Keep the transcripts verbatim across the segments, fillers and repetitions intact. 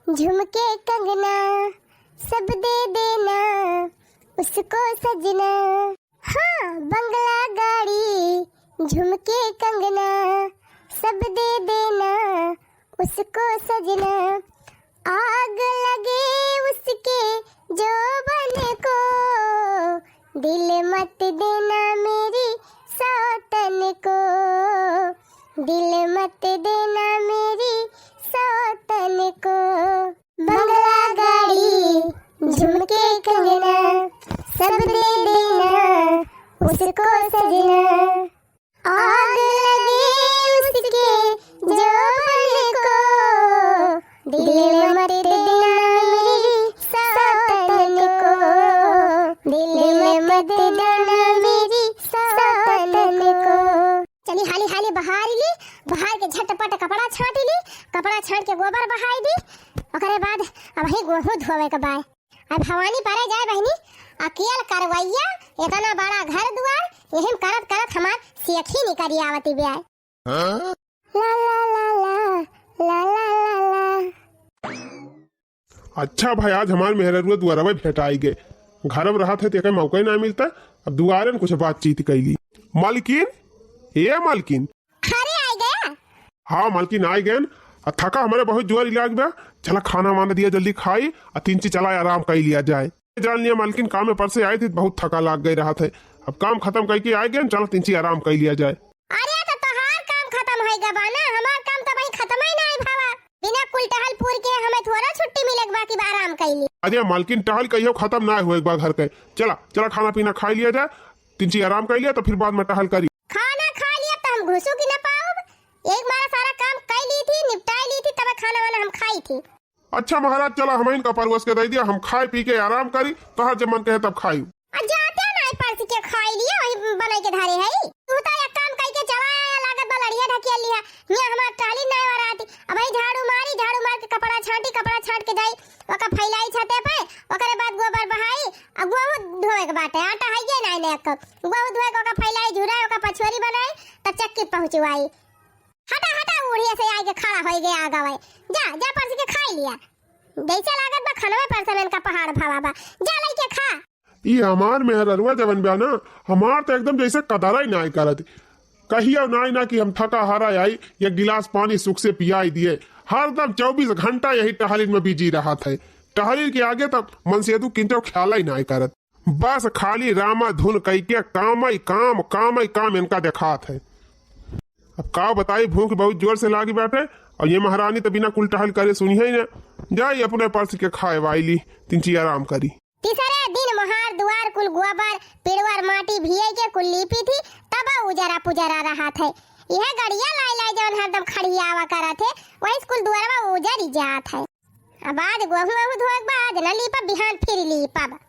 झुमके कंगना सब दे देना उसको सजना। हाँ, बंगला गाड़ी, झुमके कंगना, सब दे देना उसको सजना। आग लगे उसके जोबन को, दिल मत देना मेरी सौतन को, दिल मत देना मेरी सौतन को। बंगला गाड़ी, झुमके कंगना, सब दे देना उसको सजना। आग लगे उसके जोबन को, दिल मत देना मेरी सौतन को, दिल मत देना मेरी सौतन को। चली हाली हाली बहार ली, बहार के झटपट कपड़ा छाँट ली, कपड़ा छाँट के गोबर बहाई दी, ओकरे बाद अबहीं गोहूँ धोवे के बाय। अब भवानी परे जाए बहिनी, अकेल करवैया, इतना बड़ा घर दुआर, यही में करत करत हमार सेखी निकरी आवती बिया। हाँ? ला ला ला ला, ला ला ला ला। अच्छा भाई, आज हमार मेहररुआ दुआरवा भेटाई गए। घर में रहत है तो एके मौका ही ना मिलता। अब दुआरे न कुछ बातचीत कैली। मालकिन, ए मालकिन। अरे, आई गया? हाँ मालकिन, आई गए। आ थका हमारे बहुत जोर लाग बा। चला खाना वाना दिया जल्दी खाई, आ तिनची चला आराम कर लिया जाए। जान लिया मालकिन, काम पर से आई थी, बहुत थका लाग गए रहत है। अब काम खत्म करके आई गए, चला तिनची आराम कर लिया जाए। अरे तो तोहार काम खत्म होई गवा ना, हमार काम तो भाई खत्म ही ना भवा। बिना कुल टहल पूर के हमें थोड़ा छुट्टी मिले के बा कि बा आराम कैली। अरे मालकिन, टहल कहियो खत्म ना होए बा घर के। चला, चला खाना पीना खाई लिया जाए, तिनची आराम कर लिया तो फिर बाद में टहल करी। खाना खा लिया तो हम घुसू की ना पाऊब। एक मारा सारा काम कर ली थी, निपटाई ली थी, तब खाना वाना हम खाई थी। अच्छा महाराज, चला हमइन का परोस के दे दिया, हम खाए पी के आराम करी, तोहार जब मन कहे तब खाई। आ जाते ना परस के खाई लिया, वही बनाई के धरे है। तू तो एक काम कई के चला आया, लागत बा लड़िया ढकिया लिया। हियाँ हमार टहली नाय वराती। अब भाई झाड़ू मारी, झाड़ू मार के कपड़ा छांटी, कपड़ा छांट के जाई, ओका फैलाई छते पे, ओकरे बाद गोबर बहाई, आ गोहूँ धोए के बाटे, आटा है ये नाय ने एक। गोहूँ धोए के ओका फैलाई, झुराई, ओका पछोरी बनाई, तब चक्की पहुँचवाई। हटा, हटा, उड़िया से आइके खड़ा होई गया आगा वै। जा, जा, परस के खाई लिया। जैसे लागत बा खनवे पर से इनका पहाड़ भावा बा। जा लइके खा। ई हमार मेहररुआ जवन बा ना, हमार तो एकदम जैसे कदरा ही नाय करत। कहियो नाय ना कि हम थका हारा आई, एक गिलास पानी सुख से पियाई दिए। हरदम चउबीस घंटा यही टहलिन में बिजी रहत है। टहलिन के आगे तब मनसेधू किंचो ख्याल ही नाय करत। बस खाली रामा धुन कइके कामई काम, कामई काम इनका देखात है। अब का बताई, भूख बहुत जोर से लागी बाटे, और ये महारानी तो बिना कुल टहल करे सुनिहै ना। जाई अपने परस के खाए वाइली, तिनची आराम करी। तीसरे दिन मोहार दुआर कुल गोबर, पिड़वर माटी भियई के कुल लीपी थी, तब उजरा पुजरा रहत है। यह गड़िया लाई लाई जवन हरदम खड़ियावा करत है, वही कुल दुआरवा उजरी जात है। अब आज गोहूँ वहूँ धोए के बाद न लीपब, बिहान फिर लीपब।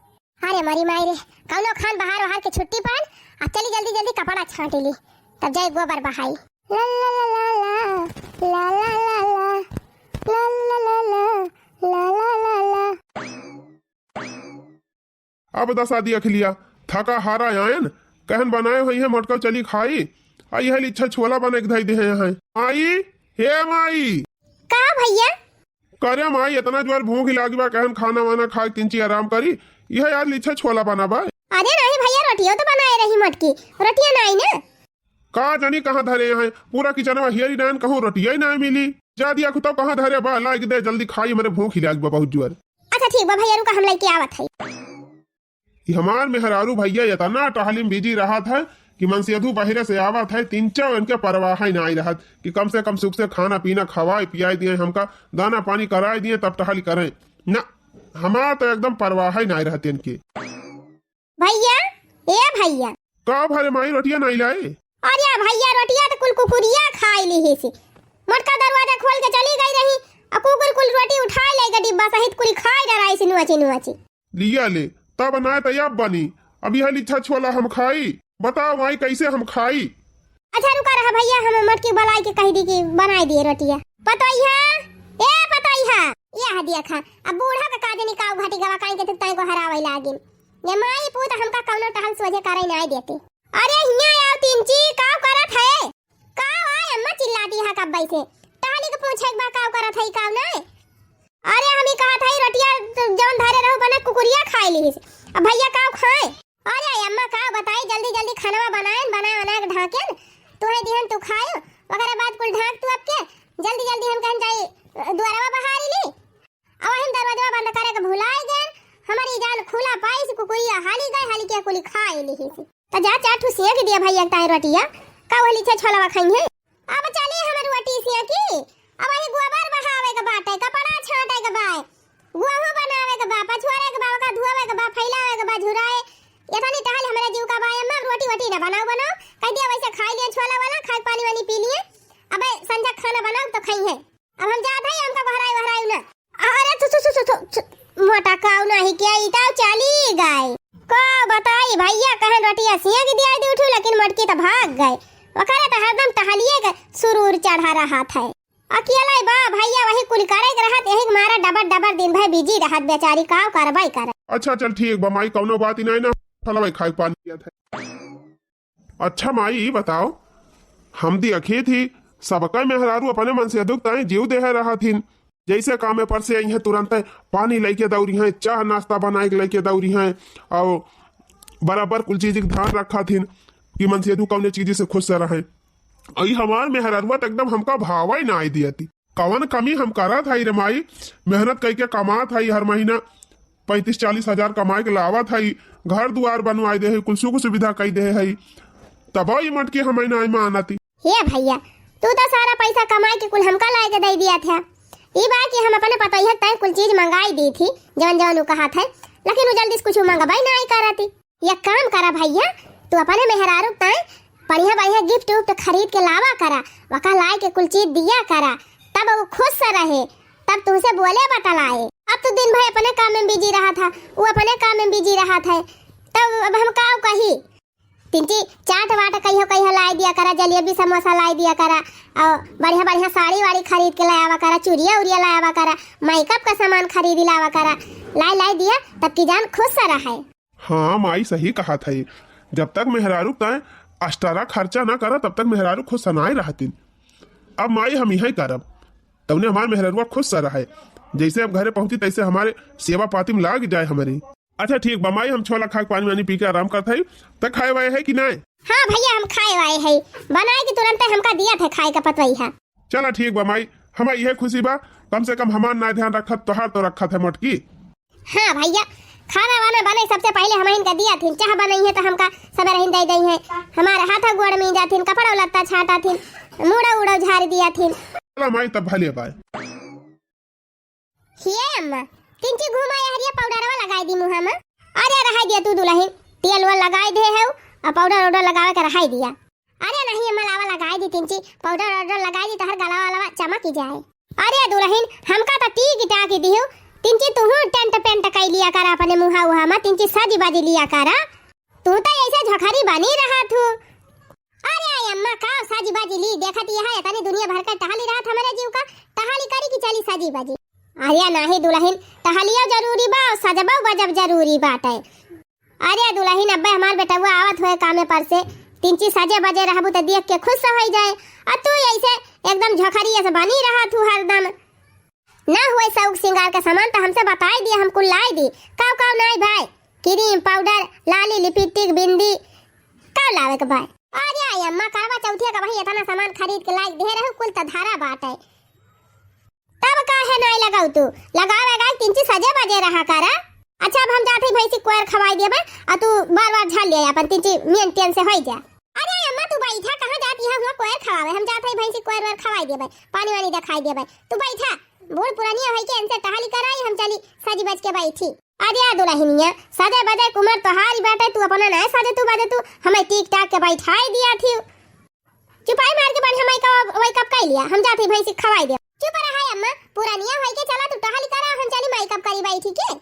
अरे मरी माई रे, कौनो खान बहार वहार के छुट्टी पान, आ चली जल्दी जल्दी कपड़ा छांटी ली, तब जाई गोबर बहाई। ला ला ला ला ला, ला ला ला ला, ला ला ला ला, ला ला ला ला। अब दसा दिया खिलिया, थका हारा आयन, कहन बनाए होइहैं मोटका चली खाई, आ यह लिच्छा छोला बना के धई दे हैं। माई, हे माई। का भैया? करे माई, इतना जोर भूख लागी बा, कहन खाना वाना खाए, तिनची आराम करी। यह यार लिच्छा छोला बना बा। अरे नहीं भैया, रोटियो तो बनाए रही मोटकी, रोटिया नाई ना। का जानी कहाँ धरे हैं, पूरा किचनवा हेरी नाइन, कहूँ रोटिया ही नाई मिली। जा दिया कुत्ता, कहाँ धरे बा, लाइके दे जल्दी खाई, हमरे भूख लागी बा बहुत जोर। अच्छा ठीक बा भैया, रुका हम लइके आवत है। ई हमार मेहरारू भैया इतना टहली में बिजी रहत है कि मनसेधू बहिरे से आवत है, तिनचो इनके परवाह ही नाई रहत कि कम से कम सुख से खाना पीना खवाए पियाए दिए, हमका दाना पानी कराए दिए तब टहली करें। ना, हमार तो एकदम परवाह ही नाई रहत इनके। भैया, ए भैया। का भरे माई, रोटिया नाई लाए? अरे भैया, रोटिया तो कुल कुकुरिया खाई लिहिस। मोटका दरवाजा खोल के चली गई रही, आ कुकुर कुल रोटी उठाए लेके डिब्बा सहित कुल खाए डराइस नुआची नुआची। लिया ले, तब बनाए त अब बनी। अब यह लिच्छा छोला हम खाई? बताओ माई, कैसे हम खाई? अच्छा रुका रहा भैया, हम मोटकी बुलाई के कह दी कि बनाए दिए रोटिया। पतोहिया, ए पतोहिया, यह देखा, अब बूढ़ा का का जानी काऊ घाटी गवा काई के तू ताई को हरावे लागिन। ये माई पूत हमका कौनो टहल सोझे करे नाय देते। अरे हियां आओ तिनची, काऊ करत है? काऊ आय अम्मा चिल्लाती है कब्बई से। टहली के पूछे एक बार काऊ करत है, काऊ नाय? अरे हम ही कहत हई, रोटिया जौन धरे रहू बने, कुकुरिया खाए लिहिस। अब भइया काव खाए? अरे अम्मा काव बताई, जल्दी जल्दी खानवा बनाएन, बनाए बनाए के ढाकेन, तुहे दिहन तू खायो, ओकरे बाद कुल ढाक तू अबके, जल्दी जल्दी हम कहन जाई दुआरवा बहारी ली। अब हम दरवाजवा बंद करे के भुलाए गए, हमारी जान खुला पाइस, कुकुरिया हाली गए, हाली के कुली खाए लिहिस। त जा चार ठू सेंक दिया भइया ताई रोटिया, का वही छे छोलवा खाई है। अब चली हमर रोटी सेंकी, अब वही गोबर बहावे के बाटे, कपड़ा छांटे के बाय, गोहूं बनावे के बा, पछुआरे के बा, ओका धोवे के बा, फैलावे के बा, झुराए। इतनी टहल हमरे जीव का बाय, अम्मा रोटी वोटी ना बनाओ, बनाओ, कह दिया वैसे खाई लिए छोला वाला, खाए पानी वानी पी लिए, अबे संझा खाना बनाओ तो खाई है। अब हम जात हई, हमका बहराई बहराई ना। अरे थु, थु, थु, थु, थु, थु, मोटा काऊ नाही के ई ताऊ चली गए। का बताई भइया, कहन रोटिया सेंक दिया दी उठू, लेकिन मोटकी त भाग गए। ओकरे त हरदम टहलिए के सुरूर चढ़ा रहत है। अकेला ही बा भइया, वही कुल करे के रहत, यही के मारा डबर डबर दिन भर बिजी रहत बेचारी, काव करबई करे। अच्छा चल ठीक बा माई, कौनो बात ही नहीं ना, चलो भाई खाए पानी पियत है। अच्छा माई, ई बताओ, हम दियखित ही, सबका मेहरारू अपने मनसेधू ताईं जीव देहे रहथिन। जैसे कामे पर से अइहें, तुरंते पानी लइके दौरिहें, चाह नाश्ता बनाए के लइके दौरिहें, और बराबर कुल चीज के ध्यान रखथिन कि मनसेधू कौने चीज से खुश रहे। अई हमार मेहरारुआ त एकदम हमका भावई नाई दियती। कवन कमी हम करत हई रे माई? मेहनत कइके कमात हई, हर महीना पैंतीस चालीस हजार कमाए के लावत हई, घर दुआर बनवाए दे हई, कुल सुख सुविधा कई दे हई, तबो ई मोटकी हमई नाई मानती। हे भइया, तू त सारा पैसा कमाए के कुल हमका लाए के दे दिया था। ई बा कि हम अपने पतोहिया ताईं कुल चीज मंगाई दी थी, जवन जवन उ कहत है, लेकिन उ जल्दी से कुछ मंगबई नाई करती। एक काम करा भइया, तू अपने मेहरारू ताईं बढ़िया बढ़िया गिफ्ट उफ्ट खरीद के लावा करा, वका लाए के कुल चीज दिया करा, तब उ खुश से रहे, तब तुमसे बोले बतलाए। अब तू दिन भर अपने काम में बिजी रहत है, उ अपने काम में बिजी रहत है, तब अब हम का कही? तिनची चाट वाट कहियो कहियो लाए दिया करा, जलेबी समोसा लाए दिया करा, और बढ़िया बढ़िया साड़ी वाड़ी खरीद के लाए आवा करा, चूड़िया उड़िया लाए आवा करा, मेकअप का सामान खरीद लावा करा, लाए लाए दिया, तब की जान खुश से रहे। हाँ माई, सही कहत हई, जब तक मेहरारू ताईं अस्टरा खर्चा ना करा, तब तक मेहरारू खुश नाई रहतिन। अब माई, हम इहे करब, तौने हमार मेहरारुआ खुश से रहे, जैसे अब घरे पहुँची, तैसे हमारे सेवा पाती में लाग जाए हमरी। अच्छा ठीक बा माई, हम छोला खा के पानी वानी पी के आराम करत हई, त खाए वाए है कि नाई? हाँ भइया, हम खाए वाए है, बनाए के तुरंते हमका दिया थे खाए का पतवई है। चला ठीक बा माई, हमार इहे खुशी बा, कम से कम हमार ना ध्यान रखत, तोहार तो रखत है मोटकी। हाँ भइया, खाना वाना बने सबसे पहिले हमहिन का दिया थिन, चाह बनई है त हमका सबेरहिन दे दई है, हमारे हाथ गोड़ में जाथिन, कपड़ा लत्ता छाटा थिन, मूड़ा उड़ा झाड़ दिया थिन। चला माई, तब भले बाय। हे अम्मा, तिनची घुमा यहरिया पाउडरवा लगाई दी मुँहा में। अरे रहाई दिया तू दुलहिन, तेल वेल लगाई दे है, आ पाउडर वाउडर लगावे के रहाई दिया। अरे नहीं अम्मा, लावा लगाई दी तिनची, पाउडर वाउडर लगाई दी, तहर गला वलवा चमक जाए। अरे दुलहिन, हमका त टीक टाक दिहु, तिनची तुहू टेंट पेंट कई लिया करा अपने मुँहा उहा में, तिनची सजी बजी लिया करा। तू त ऐसे झखरी बनी रहत हू। अरे अम्मा, का सजी बजी ली? देखत यह इतनी दुनिया भर के टहली रहत हमरे जीव का, टहली करी कि चली सजी बजी? अरे नाही दुलहिन, टहलियो जरूरी बा और सजबो बजब जरूरी बाटे। अरे दुलहिन, अब्बे हमार बेटवा आवत होए कामे पर से, तिनची सजे बजे रहबू त देख के खुश होई जाए। आ तू ऐसे एकदम झखरी ऐसे बनी रहत हू हरदम। ना हुए शौक सिंगार के सामान त हमसे बताई दिया, हम कुल लाई दी। काव काव नाई भाई, क्रीम, पाउडर, लाली, लिपस्टिक, बिंदी, का लावे के भाई? अरे आई अम्मा, करवा चौथिया का वही इतना सामान खरीद के लाई दे रहू, कुल त धारा बाटे। तब काहे नाई लगाऊ तू? लगावे गाय तिनची सजे बजे रहा करा। अच्छा, अब हम जात हई भैंसी कोयर खवाई देबे, आ तू बार बार झाल ले अपन तिनची मेंटेन से होई जा। अरे अम्मा, तू बैठा, कहाँ जाती है हुआ कोयर खवावे? हम जात हई भैंसी कोयर वोयर खवाई देबे, पानी वानी देखाई देबे। तू बैठा, बूढ़ पुरानिया होई के इनसे टहली कराई, हम चली सजी बज के बैठी। अरे दुलहिनिया, सजे बजे कुमार तोहारी बाटे, तू अपना नाय सजे तू बजे तू हमें टीक टाक के बैठाई दिया थी। चुपाई मार के बढ़िया मेकअप वेकअप कर लिया, हम जात हई भैंसी खवाई दे। चुप रहा अम्मा, पुरानिया होई के चला तू टहली करा, हम चली मेकअप करी बैठी के।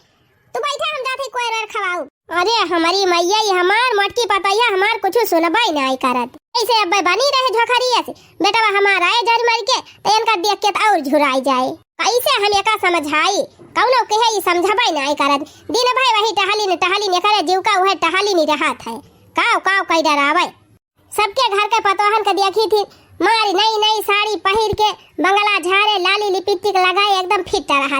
तू बैठा, हम जात हई कोयर वोयर खवाऊ। अरे हमारी मैया, ये हमार मोटकी पतैया हमार कुछ सुनबई नाई करत। ऐसे अब्बे बनी रहे झोखरिया से, बेटवा हमार आए जर मर के, त इनका देख के त और झुराई जाए। कैसे हम एका समझाई, कौनो कहे ई समझबई नाई करत। दिन भर वही टहली न टहली न करे, जीव का वह टहली नहीं रहत है। काव काव कई डरावे। सबके घर के पतोहन के देखी थी, मारी नई नई साड़ी पहिर के, बंगला झारे, लाली लिपस्टिक लगाए, एकदम फिट रहा।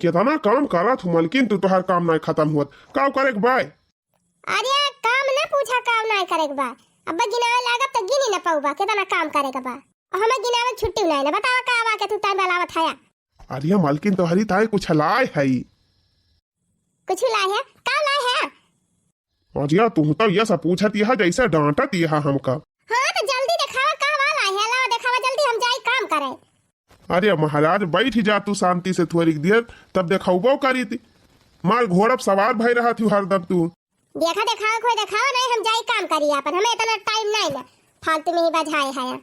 केतना काम करत हूँ मलकिन, तू तोहार काम नाहीं खतम होत। का करे के बाय? अरे काम न पूछा, काम नाहीं करे के बा। अब गिनावे लागब त गिनी न पउबा, केतना काम करे के बा। अब हमें गिनावे छुट्टी नाहीं न, बतावा का बा के तू ताई बलावत हया? अरे मलकिन तोहरी ताई कुछ लाए हई। कुछ लाए है? का लाए है? अरे तू तो ये सब पूछत यह जैसे डांटत यह हमका। हाँ तो जल्दी देखावा का बा लाए है, लावा देखावा जल्दी, हम जाई काम करे। अरे महाराज बैठ जा तू शांति से थोड़ी देर, तब देखउबो करी थी। मार घोड़ब सवार भई रहत हूँ हरदम तू। देखा देखावा कोई देखावा नाहीं, हम जाई काम करी आपन, हमें इतना टाइम नाहीं ना, फालतू में ही बजाए है।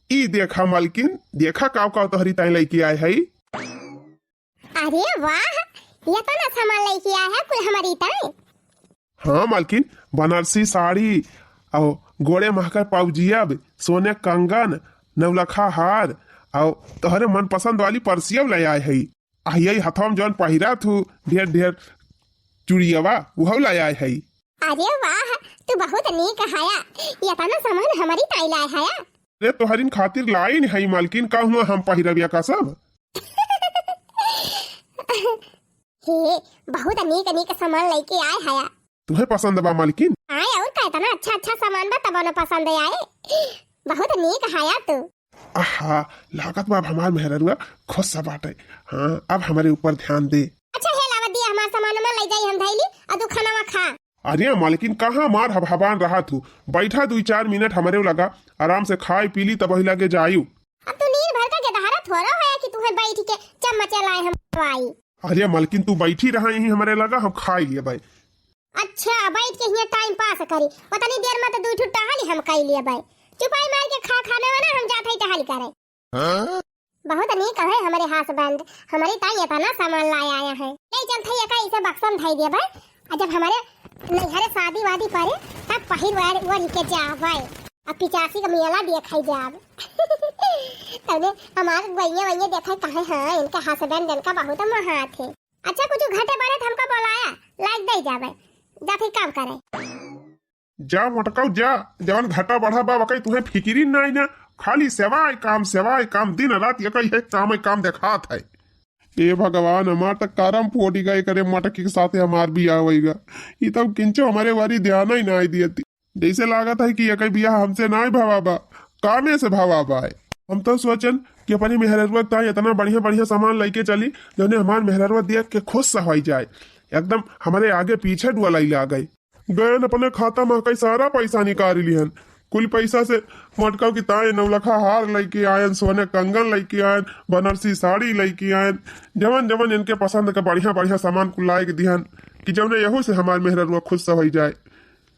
ई देखा मलकिन, देखा काव काव तोहरी ताई लइके आए हई। अरे वाह, एतना सामान लइके आए है कुल हमरी ताई। हाँ मलकिन, बनारसी साड़ी, अउ गोड़े महकर पाउजियब, सोने कंगन, नौलखा हार, अउ तोहरे मनपसंद वाली परसियब ले आए हई। आ यही हथवा में जौन पहिरा थू ढेर ढेर चुड़ियवा, उहौ ले आए हई। अरे वाह, तू बहुत नीक हया, एतना सामान हमरी ताई लाए हया। अरे तोहरिन खातिर लाइन हई मलकिन, का हुआ हम पहिरब या का सब? हे, बहुत नीक नीक सामान लइके आए हया। तुम्हें पसंद बा मलकिन? आए और का, इतना अच्छा अच्छा सामान बा तब न पसंद आए। बहुत नीक हया तू। आहा, लागत बा अब हमार मेहररुआ खुश सा बाटे। हाँ, अब हमरे ऊपर ध्यान दे। अच्छा हे लावा दिया हमार सामान में ले जाई हम धैली, आ तू खाना खा। अरे मलकिन कहाँ मार हबहबान रहत हू, बैठा दुई चार मिनट हमरे लगा, आराम से खाई पी ली तब वही लगे जायू। अब तू नींद भर का गेदहरा थोड़ा होया कि तुहे बैठ के चम्मच लाए हम खवाई। अरे मलकिन तू बैठी रहा यहीं हमरे लगा, हम खाई लिए भाई। अच्छा बैठ के हियाँ टाइम पास करी, उतनी देर में तो दू ठू टहल हम कई लिए भाई। चुपाई मार के खा खाने वाला हम जात है टहल करे। हाँ? बहुत नीक है हमरे husband, हमरे ताई इतना सामान लाए आया है। ले चल थे एका इसे बक्सा में धई देबे, आ जब हमरे नैहरे शादी वादी परे तब पहिर ओढ़ ओढ़ के जाबे, आ पिचासी का मेला देखे जाब। तौने हमार गइया वइया देखे कहे हाँ इनका husband इनका बहुत महात है। अच्छा कुछ घटे बढ़े तो हमका बोलाया, लाइक दे जाबे, जाते काम करे। जा मोटकाऊ जा, जवन घटा बढ़ा बा वकई तुहे फिकिरी नाई ना, खाली सेवाय काम सेवाय काम, दिन रात यकई है काम काम देखात है। ए भगवान हमार त करम फूटी गए करे मटकी के साथे हमार बियाह होइगा। ई तब किंचो हमरे वारी ध्यान ही नाई दियती। जैसे लागत है कि यकई बियाह हमसे नाई भवा बा, कामे से भवा बा। हम तो सोचन कि अपनी मेहररुआ ताई इतना बढ़िया बढ़िया सामान लइके चली जौने हमार मेहररुआ देख के खुश होई जाए, एकदम हमरे आगे पीछे डुअलाई लागे। गयन अपने खाता में कई सारा पैसा निकाल लिहन। कुल पैसा से मटकाऊ की ताई नौलखा हार लइके आयन, सोने कंगन लइके आयन, बनारसी साड़ी लइके आयन, जवन जवन इनके पसंद के बढ़िया बढ़िया सामान कुल लाइके दिहन कि जौने यहू से हमार मेहररुआ खुश होई जाए।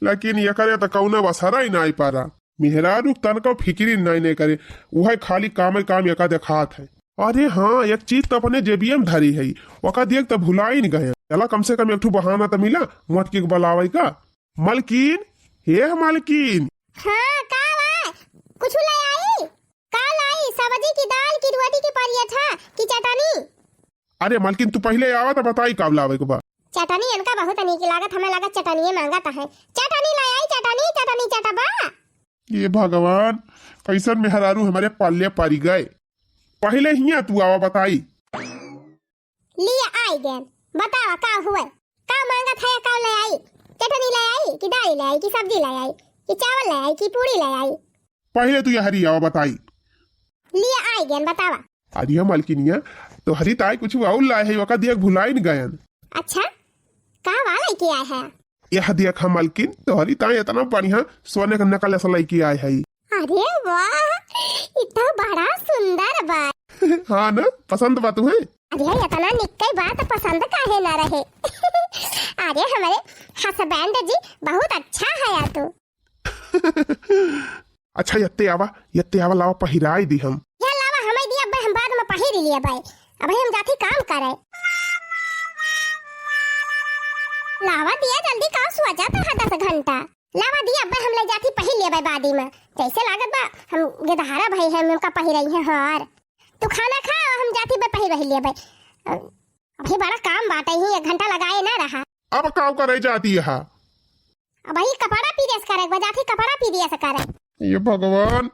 लेकिन एकरे त कौनो असरा ही नाई पारा। मेहरारू तनको फिकिरी नाई नाई करे, उहे खाली कामे काम एका देखात है। अरे हाँ, एक चीज त अपने जेबिया में धरी है, ओका देख त भुलाई न गए। चला कम से कम एक ठो बहाना त मिला मटकी के बुलावे का। मलकिन, हे मलकिन। हाँ, का बा? कुछ ले आई? का लाई? सब्जी की दाल की रोटी की पराठा की चटनी? अरे मलकिन, तू पहिले आवा त बताई का लावे के बा। चटनी इनका बहुत नीक लागत, हमें लागत चटनिए मांगत है। चटनी ले आई, चटनी, चटनी चटबा। ये भगवान, कैसन मेहरारू हमरे पल्ले परि गए। पहिले हियाँ तू आवा बताई। लिया आई गैन, बतावा का हुए, का मांगत है, का ले आई? चटनी ले आई कि दाल ले आई कि सब्जी ले आई कि चावल ले आई कि पूड़ी ले आई? पहिले तू यहरी आवा बताई। लिया आई गैन, बतावा। अरे मलकिनिया, तोहरी ताई कुछ और लाए है, ओका देख भुलाई न गयन। अच्छा, का वाला लेके आए है? यह देख हम मलकिन, तोहरी ताई इतना बढ़िया सोने का necklace लेके आए है। अरे वाह, ई तो बड़ा सुंदर बा। हाँ ना, पसंद बा तुम्हें? अरे इतना निक्के बा त पसंद काहे ना रहे? अरे हमरे husband जी बहुत अच्छा है यार तू। अच्छा, यत्ते आवा, यत्ते आवा, लावा पहिराई दी हम। या लावा, हमें दिया अब्बे, हम बाद में पहिर लिए बाय। अबे हम जाती काम करे। लावा दिया जल्दी, का सोचा था दस घंटा। लावा दिया अब्बे, हम ले जाती पहिर लिए बाय बादी में। जैसे लागत बा, हम गेदहारा भाई हैं, हमका पहिराई है हार। तू खाना खा, हम जाती बे पहिर वही लिए बाय। अभी बड़ा काम बाटे ही, एक घंटा लगाए ना रहा। अब काव करे जाती है? अब वही कपड़ा press करे, बजाती कपड़ा press करे। ये भगवान।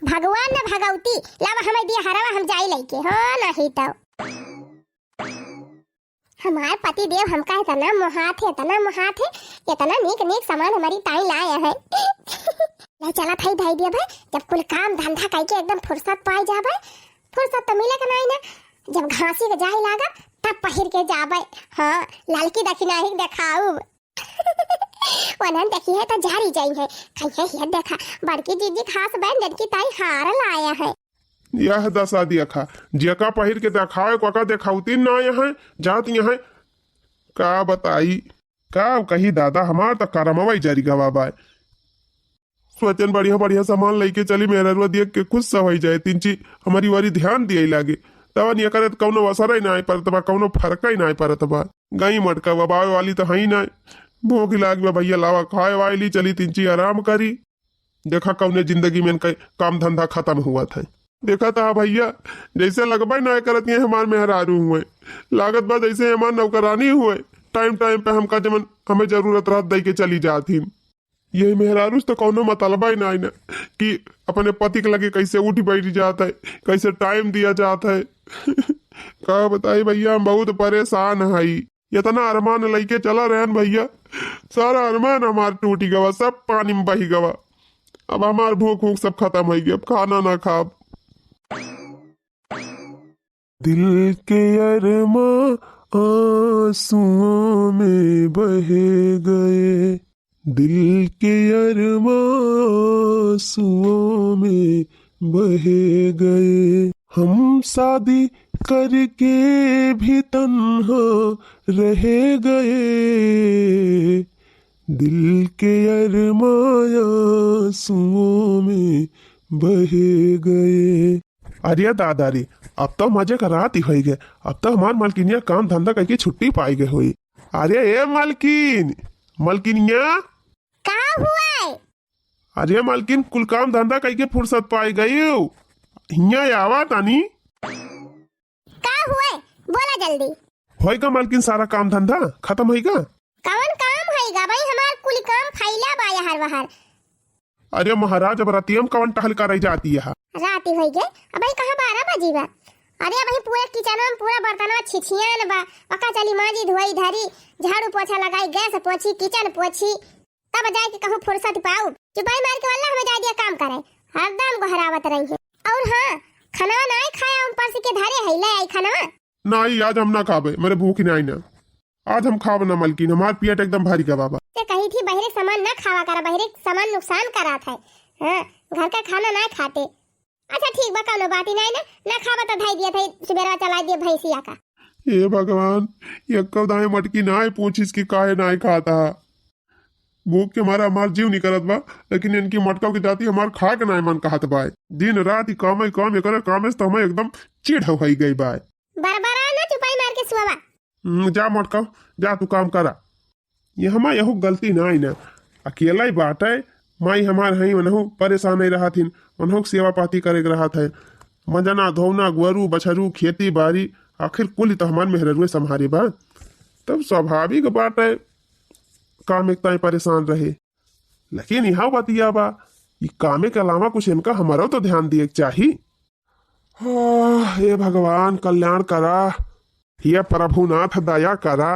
भगवान न भगवती, लावा हमें दिया हरवा, हम जाई लइके, हो नहीं तो। हमार पति देव हमका इतना मोहात है, इतना मोहात है, इतना नीक नीक सामान हमारी ताई लाए हैं। ले चला थाई धाई दिया भाई, जब कुल काम धंधा कई के एकदम फुर्सत पाई जाबे, फुर्सत तो मिले के नहीं ना, जब घासी के जाए लागब तब पहिर के जाबे। हाँ, ललकी दखिनाही देखाऊ। वनन देखी है तो जारी जाई है, कहिए ये देखा, बड़की जीजी खास बहन जनकी ताई हार लाया है। यह दसा दिया खा, जेका पहिर के देखावे, कोका देखावती ना यहाँ, जात यहाँ। का बताई, का कही दादा, हमार तो करमवा ही जरी गवा बाय। सोचन बढ़िया बढ़िया सामान लेके चली, मेहररुआ देख के खुश सा होई जाए। तिनची हमारी वारी ध्यान दिए लागे, तवन ये करत कौनो असर ही ना परत बा, कौनो फर्क ही ना परत बा। गई मटका बबावे वाली तो है ही ना। भूख लाग बा भैया, लावा खाए वाए ली चली, तिनची आराम करी। देखा कौने जिंदगी में इनका काम धंधा खत्म हुआ था। देखा था भैया, जैसे लगबे ना करत ये हमार मेहरारू हुए, लागत बा जैसे हमार नौकरानी हुए। टाइम टाइम पे हमका जमन हमें जरूरत रहत दई के चली जात ही। यही मेहरारू से तो कौनो मतलबा ही ना, ना कि अपने पति के लगे कैसे उठ बैठ जात है, कैसे टाइम दिया जात है। का बताई भैया, हम बहुत परेशान हई। इतना अरमान लइके चला रहन भैया, सारा अरमान हमार टूटी गवा, सब पानी में बही गवा। अब हमार भूख भूख सब खत्म होई गई, अब खाना ना खाब। दिल के अरमा आंसुओं में बह गए, दिल के अरमा आंसुओं में बह गए। हम शादी करके भी तन्हा रह गए, दिल के अरमा आंसुओं में बह गए। अरे दादा रे, अब तो मजे का रात ही होई गए। अब तो हमार मलकिनिया काम धंधा करके छुट्टी पाई गए होई। अरे ए मलकिन, मलकिनिया। का हुआ है? अरे मलकिन, कुल काम धंधा करके फुर्सत पाई गई हो, हिया आवा तानी। का हुआ है? बोला जल्दी। होई का मलकिन, सारा काम धंधा खत्म होई का? कवन काम होई गा भाई, हमार कुल काम फैला बा यहर वहर। अरे महाराज, अब रतिया में कवन टहल करे जाती है? राती होई गए, अब भाई कहाँ बारह बजी बा। अरे अब भाई पूरा किचन में पूरा बर्तनवा छिछियान बा, पका चली माजी धोई धरी, झाड़ू पोछा लगाई, गैस पोछी, किचन पोछी, तब जाए के कहूँ फुर्सत पाऊ। चुपाई मार के वल्ला हमें जाए दिया काम करे, हरदम गोहरावत रही है। और हाँ, खाना नाई खाया, हम परस के धरे है, ले आई खाना। नाई, आज हम ना खाबे, मेरे भूख नाई ना। आज हम खाब ना मलकिन, हमार पेट एकदम भरी गवा बा। ते कही थी बहरे सामान ना खावा करा, बहरे सामान नुकसान करात है। हाँ, घर का खाना ना खाते। अच्छा ठीक बा, कौनो बात ही नाई ना, ना खाबा तो धाई दिया था, सुबेरा चला दिया भैंसिया का। हे भगवान, ये कब दाएं मटकी नाई पूछिस कि काहे नाई खाता। भूख के मारे हमार जीव निकलत बा, लेकिन इनकी मटका के जाती हमार खाए के नाय मन कहत बाय। दिन रात ही काम ही काम, एकरे कामे से तो हमें एकदम चिढ़ होई गई बाय। बरबरा ना, चुपाई मार के सुआवा। हम्म, जा मटका, जा तू काम करा। ये हमार यहू गलती नाय ना, अकेला ही बात है। माई हमार हई, वनहु परेशान ही रहत हिन, वनहु के सेवा पाती करे के रहत है। मंजना, धोवना, गोरू, बछरू, खेती बाड़ी, आखिर कुल तो हमार मेहररुए संभारी बा। तब स्वाभाविक बात है काम एक ताई परेशान रहे। लेकिन यहाँ बतिया बा, ई कामे के अलावा कुछ इनका हमारो तो ध्यान दिए के चाही। हाँ, हे भगवान कल्याण करा, हे प्रभुनाथ दया करा।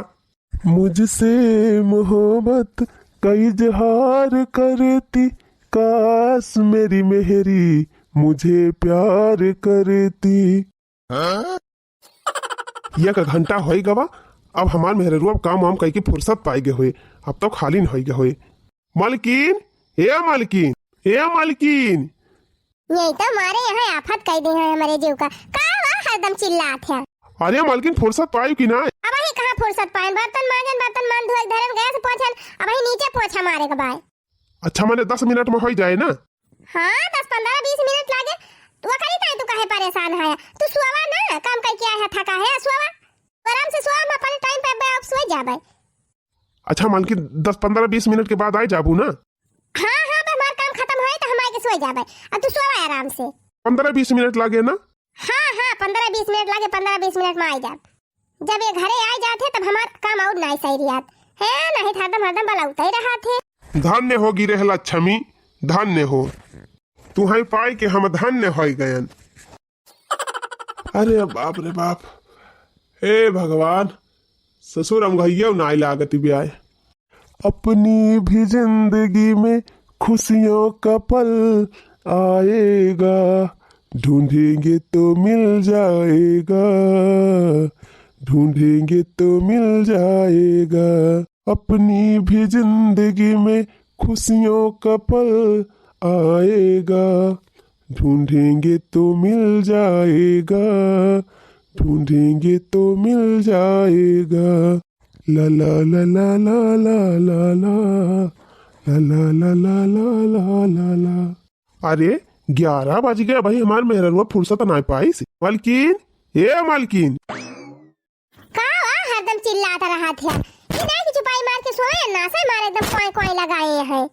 मुझसे मोहब्बत का इजहार करती, काश मेरी मेहरी मुझे प्यार करती। एक घंटा होई गवा, अब हमार मेहररुआ काम वाम कई के फुर्सत पाई गए होए, अब तो खाली न होई गए होए। मलकिन, ए मलकिन, ए मलकिन। यही तो मारे यहाँ आफत कई दे हैं हमारे जीव का। का हुआ हरदम चिल्लात है? अरे मलकिन, फुर्सत पाई कि ना? अब ही कहाँ फुर्सत पाए? बर्तन मांजन, बर्तन मान धोए, धरन, गैस पोछन, अब ही नीचे पोछा मारे के बाय। अच्छा, माने दस मिनट में होई जाए ना? हाँ, दस, पन्द्रह, बीस मिनट लागे। तू ओकरी ताई तू काहे परेशान है? तू सोवा ना, काम करके आया थका है, सोवा। आराम से सोवा, हम अपने टाइम पे अब सोई जाबे। अच्छा मालकिन, दस, पन्द्रह, बीस मिनट के बाद आए जाबू ना? हाँ, हाँ, अब हमार काम खत्म होए तो हम आए के सोई जाबे। अब तू सोवा आराम से। पन्द्रह बीस मिनट लागे ना? हाँ, हाँ, पन्द्रह बीस मिनट लागे, पन्द्रह बीस मिनट में आए जाब। जब ये घरे आए जात है, तब हमार काम और नाई सही रियात है, नहीं तो हरदम, हरदम बलौते ही रहत है। धन्य हो गिरे लक्ष्मी, धन्य हो। तुहई पाई के हम धन्य होई गयन। अरे बाप रे बाप, हे भगवान, ससुर अमघइयो नाई लागत बिया। अपनी भी जिंदगी में खुशियों का पल आएगा, ढूंढेंगे तो मिल जाएगा, ढूंढेंगे तो मिल जाएगा। अपनी भी जिंदगी में खुशियों का पल आएगा, ढूंढेंगे तो मिल जाएगा, ढूंढेंगे तो मिल जाएगा। ला ला ला ला ला ला ला ला ला ला ला ला ला ला ला। अरे, ग्यारह बज गए भाई, हमार मेहररुआ फुर्सत ना पाइस। मलकिन, ए मलकिन। का वा हरदम चिल्लात रहत है? ई नहीं कि चुपाई मार के सोए, नासे मारे एकदम कोई कोई लगाए हैं।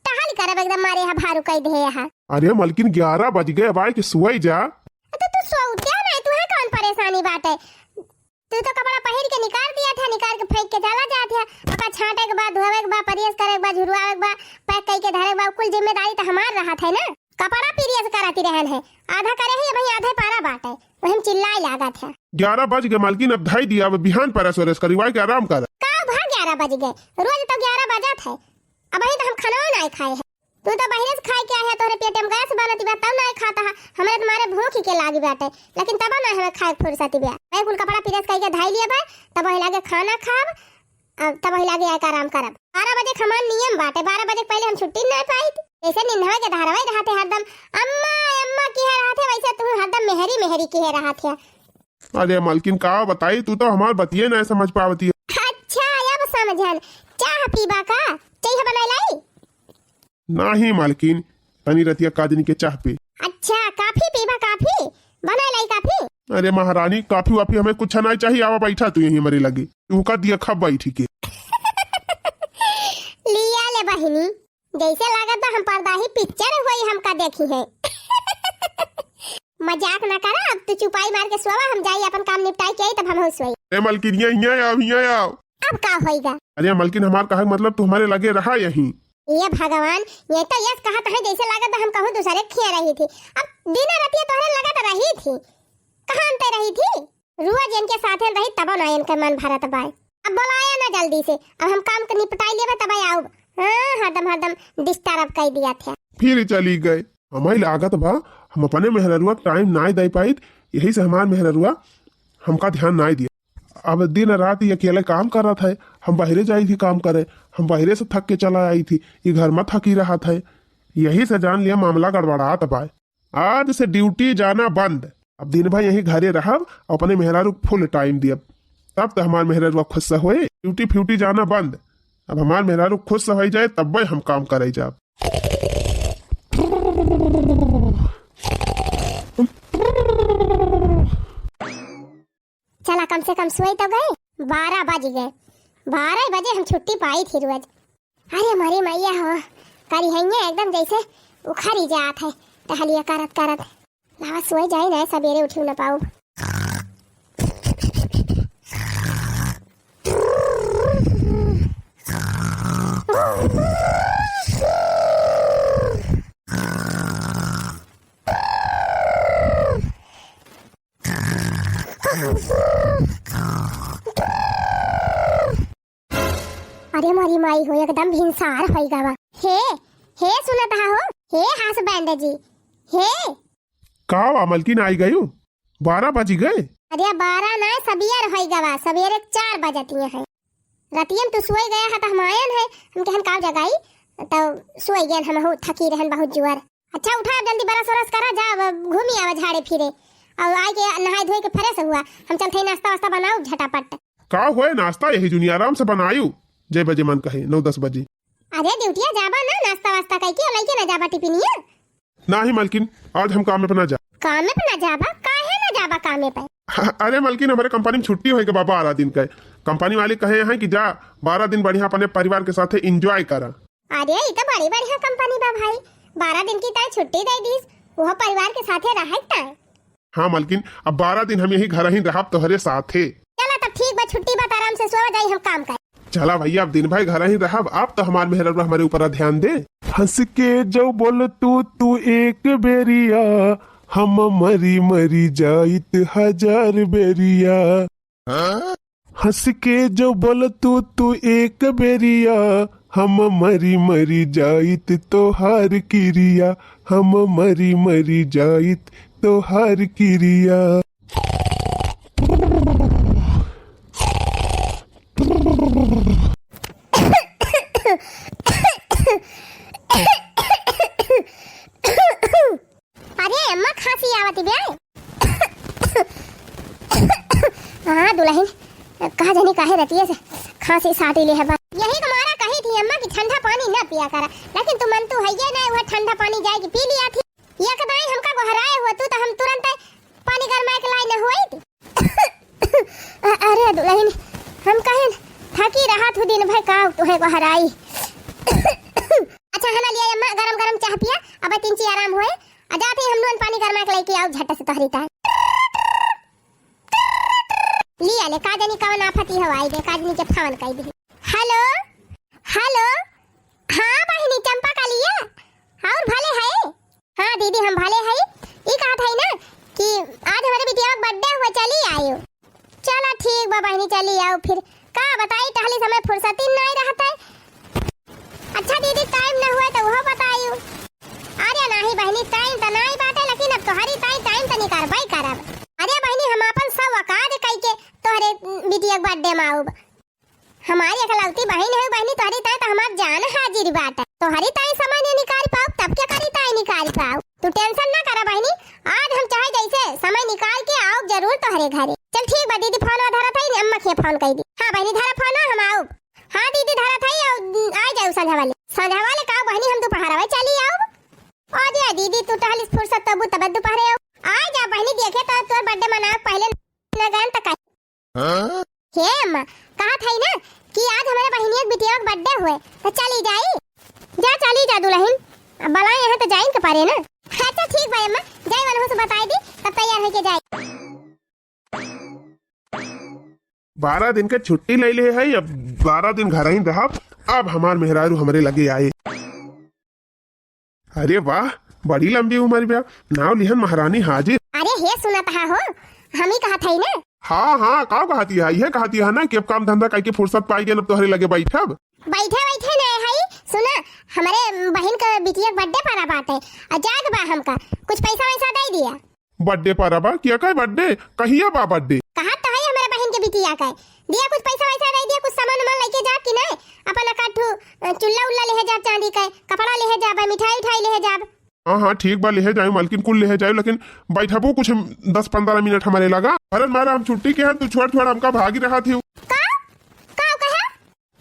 टहल करब एकदम मारे हा भारू कई दे हा। अरे मलकिन, ग्यारह बज गए, अब आए के सोई जा। तो तू सोते नहीं, तुहे कौन परेशानी बाटे? तू तो कपड़ा पहिर के निकाल दिया था, निकाल के फेंक के चला जात है। ओका छांटे के बाद, धोवे के बाद, प्रेस करे के बाद, झुरवावे के बाद, पैक कई के धरे के बाद, कुल जिम्मेदारी तो हमार रहत है ना। कपड़ा प्रेस कराती रहन है, आधा करे ही भाई, आधा पारा बाटे, वही में चिल्लाए लागत है। ग्यारह बज गए मालकिन, अब धई दिया, अब बिहान प्रेस व्रेस करी, वाई के आराम कर। का भा ग्यारह बज गए, रोज तो ग्यारह बजत है, अबही तो हम खाना नहीं खाए हैं। तू तो बहिरे से खाए के आए है, तोहरे पेटे में गैस बनत बा, तब नहीं खाता है। हमरे तुम्हारे भूख ही के लागी बाटे, लेकिन तब ना हमें खाए के फुर्सत बा। मैं कुल कपड़ा प्रेस करके धाई लिया बा, तब वही लागे खाना खाब, अब तब वही लागे आके आराम करब। बारह बजे के हमार नियम बाटे, बारह बजे के पहले हम छुट्टी नहीं पाई। जैसे निन्हवे के धारवाई रहते हरदम, "अम्मा, अम्मा" किहे रहते, वैसे तू हरदम "मेहरी, मेहरी" किहे रहते। अरे मलकिन, का बताई, तू तो हमार बतिये नहीं समझ पावती है। अच्छा, अब समझन। चाह पीबा का? चाह बनाई लाई? नाही मालकिन, तनी रतिया काजनी के चाह पी। अच्छा, काफी पीबा, काफी? बनाई लाई काफी? अरे महारानी, काफी वाफी हमें कुछ नहीं चाहिए। आवा बैठा तू यहीं हमारे लगे, तू का दिया खा बैठी के। लिया ले बहिनी, जैसे लागत बा हम पर्दा ही पिक्चर हुई हमका देखी है। मजाक ना करा, अब तू चुपाई मार के सोवा, हम जाई अपन काम निपटाई के आई, तब हम हो सोई। ए मलकिनिया, हियां आओ, हियां आओ। अब का होइगा? अरे मलकिन, हमार कहे के मतलब तू हमारे लगे रहा यहीं। ये भगवान, ये तो यस कहत है जैसे लागत बा हम कहूँ दूसरे खिया रही थी। अब दिन रतिया तोहरे लगत रही थी, कहाँ अंतर रही थी? रोज इनके साथे रही तब ना इनके मन भरत बाय। अब बोलाया ना जल्दी से, अब हम काम के निपटाई लेबे तब आउब। हाँ, हरदम हरदम डिस्टर्ब कर दिया थे। फिर चली गए। हमारी लागत बा हम अपने मेहररुआ के टाइम नाय दे पाइत, यही से हमार मेहररुआ हमका ध्यान नाय दिया। अब दिन रात ये अकेले काम करत है, हम बहरे जाई थी काम करे, हम बहरे से थक के चला आई थी, ये घर में थकी रहत है, यही से जान लिया मामला गड़बड़ात बा। आज से ड्यूटी जाना बंद। अब दिन भर यहीं घरे रहब, अपने मेहरारू को फुल टाइम दियब, तब तो हमार मेहरारू खुश से होए। ड्यूटी फ्यूटी जाना बंद। अब हमार मेहरारू खुश से होई जाए, तब्बे हम काम करे जाब। चला, कम से कम सोई तो गए। बारह बज गए, बारह बजे हम छुट्टी पाई थी रोज। अरे मरी मैया हो, करी हैया एकदम जैसे उखरी जात है टहलिया करत करत। लावा सोई जाई ना, सबेरे उठी ना पाउब। अरे मोरी माई हो, एकदम भिनसार होई गवा। हे, हे सुनत हा हो, हे हसबैंड जी, हे। का वा मलकिन, आई गयू? बारह बजी गए? अरे बारह ना, सबियर होई गवा, सबियर एक चार बजतिया है। रतियन तू सोई गया है तो हम आयन है, हम कहन का जगाई, तो सोई गयन हम हो, थकी रहन बहुत जुआर। अच्छा उठा, अब जल्दी ब्रश व्रश करा, जा अब घूमी आवा झाड़े फिरे, और आए के नहाए धोए के फ्रेश हुआ, हम चलते ही नाश्ता वास्ता बनाओ झटापट। का होए नाश्ता, यही जुनी आराम से बनायू, जय बजे मन कहे, नौ दस बजे। अरे ड्यूटिया जाबा ना, नाश्ता वास्ता कई के लइके ना जाबा टिफिनिया। नाही मलकिन, आज हम काम पे ना जा। काम पे ना जाबा? काहे ना जाबा कामे पे? अरे मलकिन, हमारे कंपनी में छुट्टी होए के बा बारह दिन के। कंपनी वाले कहे हैं कि जा बारह दिन बढ़िया अपने परिवार के साथे enjoy करा। अरे, ई तो बड़ी बढ़िया कंपनी बा भाई, बारह दिन की ताई छुट्टी दे दीस, वो परिवार के साथे रहे ताई। हाँ मलकिन, अब बारह दिन हम यही घर ही रहब तोहरे साथे। चला तब ठीक बा, छुट्टी बा, त आराम से सोवा जाई, हम काम कर। चला भैया, अब दिन भर घर ही रहब, अब तो हमार मेहररुआ हमारे ऊपर ध्यान दे। हंस के जो बोल तू, तू एक बेरिया, हम मरी मरी जाइत हजार बेरिया। हंस के जो बोलतू तू एक बेरिया, हम मरी मरी जाइत तोहार किरिया, हम मरी मरी जाइत तोहार किरिया। अरे अम्मा, खांसी आवत बे। हाँ दुलहिन, का जानी काहे रतिये से खांसी साटी ले है बा। यही के मारा कही थी अम्मा कि ठंडा पानी ना पिया करा, लेकिन तू मन तू हइये ना, वह ठंडा पानी जाए के पी लिया थी। एक दाई हमका गोहराए हुआ तू तो हम तुरंत पानी गरमाए के लाई न हुई थी। अ-, अरे दुलहिन, हम कहेन थकी रहा थू दिन भर का तुहे गोहराई। अच्छा है ना, लिया अम्मा गरम गरम चाह पिया, अब तिनची आराम होए। आ जात ही हम लोगन पानी गरमा के लेके आओ झट से तोहरी ताई। लिया ले, का जानी कवन आफती हो आई दे, का जानी के फोन कई दे। हेलो, हेलो, हाँ बहिनी चंपा कलिया, और भले है? हाँ दीदी हम भले है। ई कहत है ना कि आज हमारे बिटिया का बर्थडे हुआ, चली आयो। चला ठीक बा बहिनी, चली आओ फिर। का बताई, टहली समय फुर्सत ही नाई रहत है। अच्छा दीदी, टाइम न हुए तो वो बताइयो। अरे नाही बहिनी, टाइम तो नाई बाटे, लेकिन अब तोहरी ताई टाइम तो निकारबई करब। अरे बहिनी, हम अपन सब काज कई के तोहरे बिटिया के बर्थडे में आउब। हमारी एकलौती बहिन है बहिनी, तोहरी ताई तो हमार जान हाजिर बाटे। तोहरी ताई समय नहीं निकाल पाउब, तब क्या करी ताई निकाल पाउब। तू टेंशन ना करा बहिनी, आज हम चाहे जैसे समय निकाल के आउब जरूर तोहरे घरे। चल ठीक बा दीदी, फोन धरत है, अम्मा के फोन कई दी। हाँ बहिनी, धरा फोन, हम आउब। हाँ दीदी, धरत है, आउ, आ जाओ संझा वाले। संझा वाले का बहिनी, हम दोपहर में चली आउब। आ जा दीदी, तू टहलिस फुर्सत तबू तब दोपहर आउब। आ जा बहिनी, देखे तो तोर बर्थडे मनावे पहले न गन तक। हाँ? हे अम्मा, कहत है ना कि आज हमारे बहिनिया के बिटिया के बर्थडे हुए, तो चली जाई। जा चली जा दुलहिन, अब बलाए हैं तो जाइन के परे ना। अच्छा ठीक बा अम्मा, जाए वाला से बताई दी, तब तैयार होके जाए। बारह दिन के छुट्टी ले ले है, अब बारह दिन घर ही रहब। अब हमार मेहरारू हमरे लगे आए। अरे वाह, बड़ी लंबी उम्र बा, नाव लिहन महारानी हाजिर। अरे हे सुनत हा हो, हम ही कहत हई ना। हाँ हाँ, का कहती है, ये कहती है ना कि अब काम धंधा करके फुर्सत पाई गए, अब तोहरे लगे बैठब। बैठे बैठे ना हई, सुना, हमारे बहिन के बिटिया के बर्थडे पारा बाटे, आ जाग बा हमका, कुछ पैसा वैसा दे दिया। बर्थडे पारा बा? किया का बर्थडे? कहिया बा बर्थडे? कहा तो है हमारे बहिन के बिटिया का, दिया कुछ पैसा वैसा दे दिया, कुछ सामान उमान लेके जा कि नहीं, अपन अकाठू, अ, चुल्ला उल्ला लेहे जाब, चांदी का कपड़ा लेहे जाब, मिठाई उठाई लेहे जाब। हाँ हाँ ठीक बा, लेहे जाए मालकिन, कुल लेहे जाए, लेकिन बैठबू कुछ दस पन्द्रह मिनट हमारे लगा। अरे मारा हम छुट्टी के हैं, तू छोड़ छोड़ हमका भागी रहा थी। का? का कहे?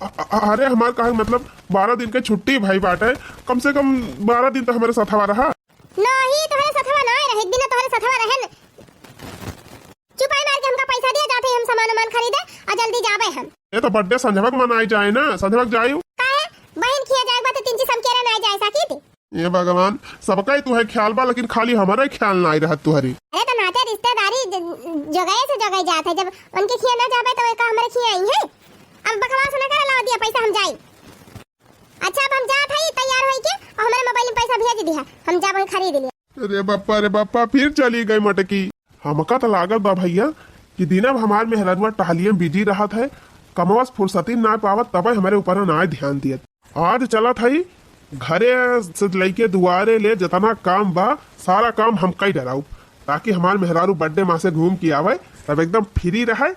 अ-, अ-, अरे हमार कहे मतलब बारह दिन के छुट्टी भाई बाटे, कम से कम बारह दिन तो हमारे साथवा रहा। नहीं, तोहरे साथवा ना रहे, एक दिन तोहरे साथवा रहे न। चुपाई मार के हमका पैसा दिया, जाते हम सामान उमान खरीदे और जल्दी जाबे हम। ये तो बर्थडे संझवक मनाई जाए ना, संझवक जायु। काहे? बहिन खिया जाए बा तो तिनची समकेरा ना जाए साकी थी। ये भगवान, सबका ही तुहे ख्याल बा, लेकिन खाली हमारा ही ख्याल ना आई रहत तुहरी। अरे तो नाते रिश्तेदारी ज-, जगह से जगह जात है, जब उनके खिया ना जाबे तो का हमारे खिया आई है? अब बकवास ना करे, लावा दिया पैसा, हम जाई। अच्छा, अब हम जात हई तैयार होई के, और हमारे मोबाइल में पैसा भेज दिया, हम जाब वहीं खरीद लिया। अरे बप्पा रे बप्पा, फिर चली गई मटकी। हमका तो लागत बा भैया कि दिनब हमार मेहररुआ टहलिए में बिजी रहत है, कमवा से फुर्सती ना पावत, तबे हमारे ऊपर ना ध्यान दियत। आज चलत हई घरे से लेके दुआरे ले जितना काम बा, सारा काम हम कई डराउब, ताकि हमार मेहरारू बर्थडे माँ से घूम के आवे, तब एकदम फ्री रहे,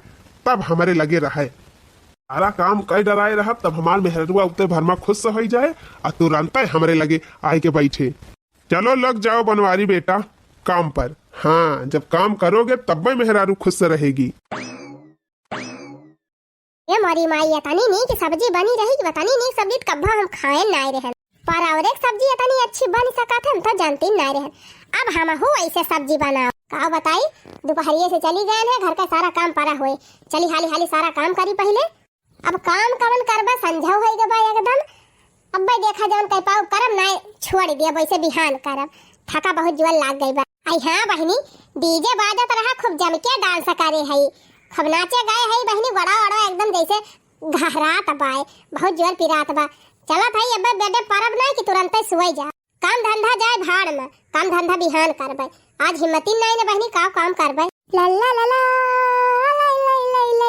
तब हमारे लगे रहे। सारा काम कई डराए रहब, तब हमार मेहररुआ उतने भर में खुश होई जाए और तुरंते हमरे लगे आए के बैठे। चलो लग जाओ बनवारी बेटा काम पर। हाँ, जब काम करोगे तब मैं मेहरारू खुश रहेगी। ए मोरी माई, इतनी नीक सब्जी बनी रही कि इतनी नीक सब्जी तो कब्बा हम खाए नाय रहन। परवरे के सब्जी इतनी अच्छी बन सकत है, हम तो जानती नाय रहन। अब हमहू ऐसे सब्जी बनाओ। का बताई, दोपहरिए से चली गए हैं, घर का सारा काम पड़ा हुए। चली हाली हाली सारा काम करी पहले। अब काम कवन करबा, संझा होई गबा एकदम। अब्बे देखा जवन कह पाऊ करब, नाय छोड़ दिया, वैसे बिहान करब। थका बहुत जुअल लाग गई बा। आई हाँ बहिनी, डीजे बाजत रहा, खूब जम के डांस करे हई, खूब नाचे गए हई बहिनी, बड़ा बड़ा एकदम जैसे घहरात बाय, बहुत जोर पिरात बा। चलत हई अब्बे बेडे परब नाय कि तुरंते सोई जा। काम धंधा जाए भाड़ में, काम धंधा बिहान करबे। आज हिम्मती नाय न बहिनी, का काम करबे? ला ला ला ला, ला ला ला ला।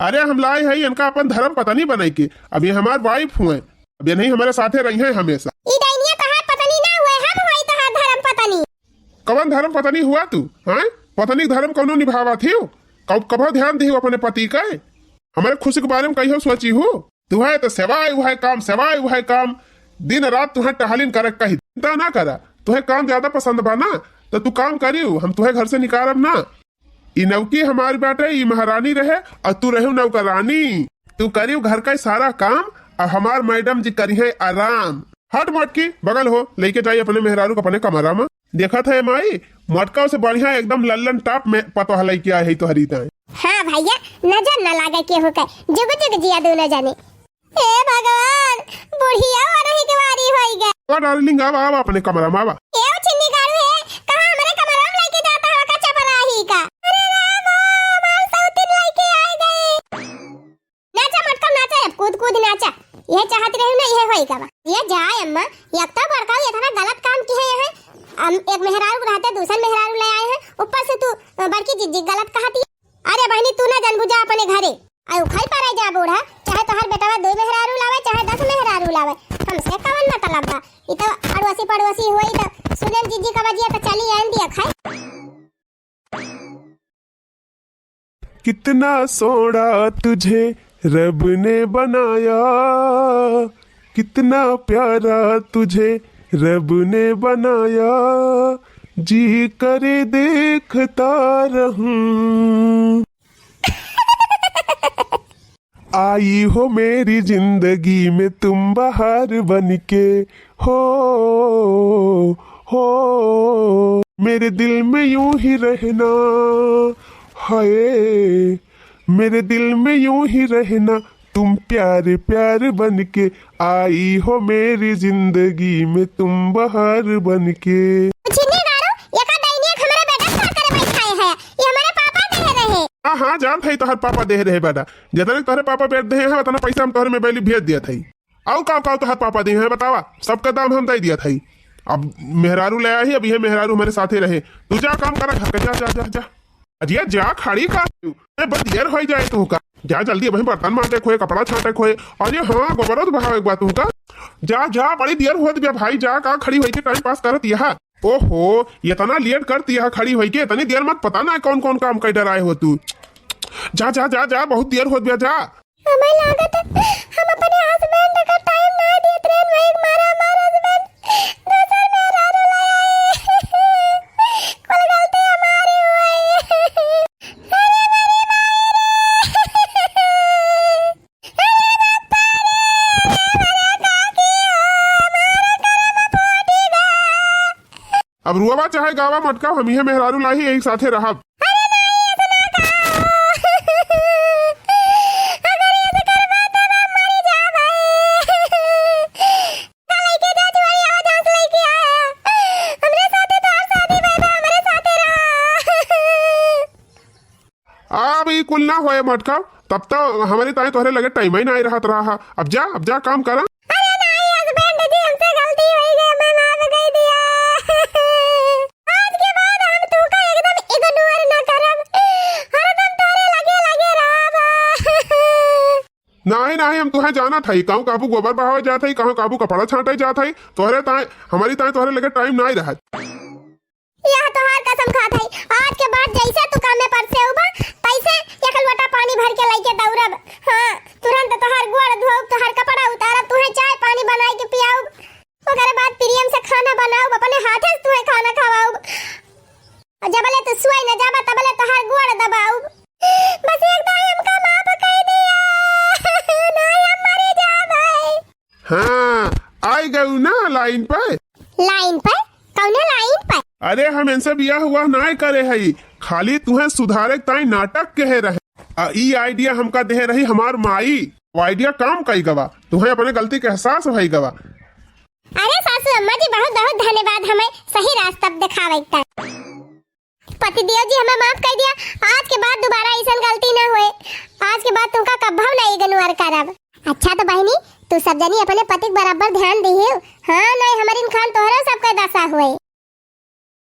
अरे हम लाए हई इनका अपन धर्म पत्नी बनाई के, अब ये हमार wife हुए, अब ये नहीं हमारे साथे रही है हमेशा। ई डाइनिया तहार पत्नी ना हुए, हम होई तहार धर्म पत्नी। कवन धर्म पत्नी हुआ तू, हैं? पत्नी के धर्म कौनो निभावत हियो? कब, कभो ध्यान दियो अपने पति के? हमारे खुशी के बारे में कहियो सोची हो? तुहे तो सेवाए उहे काम, सेवाए उहे काम, दिन रात तुहे टहलिन करे कही। चिंता ना करा, तुहे काम ज्यादा पसंद बा ना, तो तू काम करियो, हम तुहे घर से निकारब ना। ई नौकी हमारी बाटे, ई महारानी रहे और तू रहे नौकरानी। तू करियो घर का सारा काम और हमार मैडम जी करी है आराम। हट मोटकी, बगल हो, लेके जाई अपने मेहरारू को अपने कमरा में। देखत है माई, मोटका से बढ़िया एकदम लल्लन टॉप में पतोह लइके आए है तोहरी ताए। हाँ भैया, नजर न लागे केहू के, जुग जुग जिया दोनों जने। हे भगवान, बुढ़िया हो रही दुआरी होई गए। आवा डार्लिंग, आवा, आवा अपने कमरा में आवा। ए ओ छिन्नी गाड़ू है, कहाँ हमरे कमरा में लेके जाता है का चपराही का? अरे राम, हमार सौतीन लेके आए गए। नाचा मटका नाचा, अब कूद कूद नाचा। ये चाहत रही ना, ये होई गवा। ये जाए अम्मा, एक तो बड़का ये इतना गलत काम की है यहाँ। हम एक मेहरारू रहते, दूसर मेहरारू ले आए हैं, ऊपर से तू, अ, बड़की जिज्जी गलत कहती। अरे बहनी, तू ना जनबू, जा अपने घरे। अरे उखल पर जा बूढ़ा, चाहे तोहर बेटवा दो मेहरारू लावे, चाहे दस मेहरारू लावे, हमसे कवन मतलब बा? ई तो अड़ोसी पड़ोसी होई तो सुनन जिज्जी का बजिया तो चली आन दिया खाए। कितना सोहना तुझे रब ने बनाया, कितना प्यारा तुझे रब ने बनाया, जी करे देखता रहूं। आई हो मेरी जिंदगी में तुम बहार बन के, हो, हो, मेरे दिल में यूं ही रहना, हाय, मेरे दिल में यूं ही रहना, तुम प्यार प्यार बन के, आई हो मेरी जिंदगी में तुम बहार बन के। छिन्नी गाड़ू, एका डाइनिया के हमरे बेटा का करे बैठाए है, ये हमरे पापा दे रहे। हाँ, हाँ, जानत हई तोहर पापा दे रहे बेटा, जितने तोहरे पापा बेच दे हैं, उतना पैसा हम तोहरे में बैली भेज दिया था। आउ का, का तोहर पापा दे हैं बतावा, सबका दाम हम दे दिया था। अब मेहरारू ले आई, अब ये मेहरारू हमारे साथे रहे। तू जा काम करा घर का, जा, जा, जा, जा। अरे जा खड़ी का, ए, बस देर हो जाए तू का। जा जल्दी, अबहीं बर्तन मांजे खोए, कपड़ा छांटे खोए। अरे हाँ, गोबरो तो बहावे एक बार तू का। जा, जा, बड़ी देर होत बिया भाई, जा का खड़ी होई के टाइम पास करत यहाँ। ओहो, इतना लेट करती यहाँ खड़ी होई के, इतनी देर मत, पता ना कौन कौन काम कर डराए हो तू। जा, जा, जा, जा, बहुत देर होत बिया, जा। हमें लागत है, हम अपने husband का time ना देत रहन, वही मारा हमार husband दूसर मेहरारू ले आए। कुल गलती हमारी हुई। अरे मेरी माई रे। अरे बापा रे, अरे हमारा का की हो, हमारा करम फूटी बा। अब रोवा चाहे गावा मटका, हम इहे मेहरारू लाही, यही साथे रहब। अरे नाहीं, ऐसे ना कहो। अगर ऐसे करबा, तब हम मरी जाबै। का लइके जा, जुआरी आवा, जहाँ से लइके आया। हमरे साथे तोहार शादी भइल बा, हमरे साथे रहा। अब ई कुल ना होए मटका, तब तो हमरे ताई तोहरे लगे टाइम ही ना रहत रहा। अब जा, अब जा काम करा। अरे नाहीं husband जी, हमसे गलती होइ गई, हमें माफ कर दिया। आज के बाद हम तू का एकदम ignore ना करब, हरदम तोहरे लगे लगे रहब। नाहीं, नाहीं, हम तुहे जानत हई, कहूँ काबू गोबर बहावे जात हई, कहूँ काबू कपड़ा छांटे जात हई, तोहरे ताई, हमरी ताई तोहरे लगे टाइम नाहीं रहत। यह तोहार कसम खात हई, आज के बाद जैसे तू कामे पर से उबा, तैसे एक लोटा पानी भर के लइके दौड़ब। हाँ, तुरंत तोहार गोड़ धोउब, तोहार कपड़ा उतारब, तुहे चाय पानी बनाई के पियाउब। ओकरे बाद प्रेम से खाना बनाउब, अपने हाथे से तुहे खाना खवाउब। और जबले तू सोई न जाबा, तबले तोहार गोड़ दबाउब। बस एक दाई हमका माफ कर दिया। नाहीं हम मरी जाबै। हाँ, आई गऊ ना लाइन पे। लाइन पे? कौने लाइन पे? अरे हम इनसे बियाह हुआ नाहीं करे हई, खाली तुहे सुधारे के ताई नाटक कहे रहे। आ, ई idea हमका दे रही हमार माई। वो idea काम कई गवा, तुहे अपने गलती के एहसास भई गवा। अरे सासू अम्मा जी, बहुत बहुत धन्यवाद, हमें सही रास्ता देखावे का। पतिदेव जी, हमें माफ कर दिया, आज के बाद दोबारा ऐसन गलती ना होए, आज के बाद तुमका कब्बो ना ignore करब। अच्छा तो बहिनी, तू सब जनी अपने पति के बराबर ध्यान दिहियो। हाँ, नहीं हमरिन खान तोहरो सबके दशा हुए।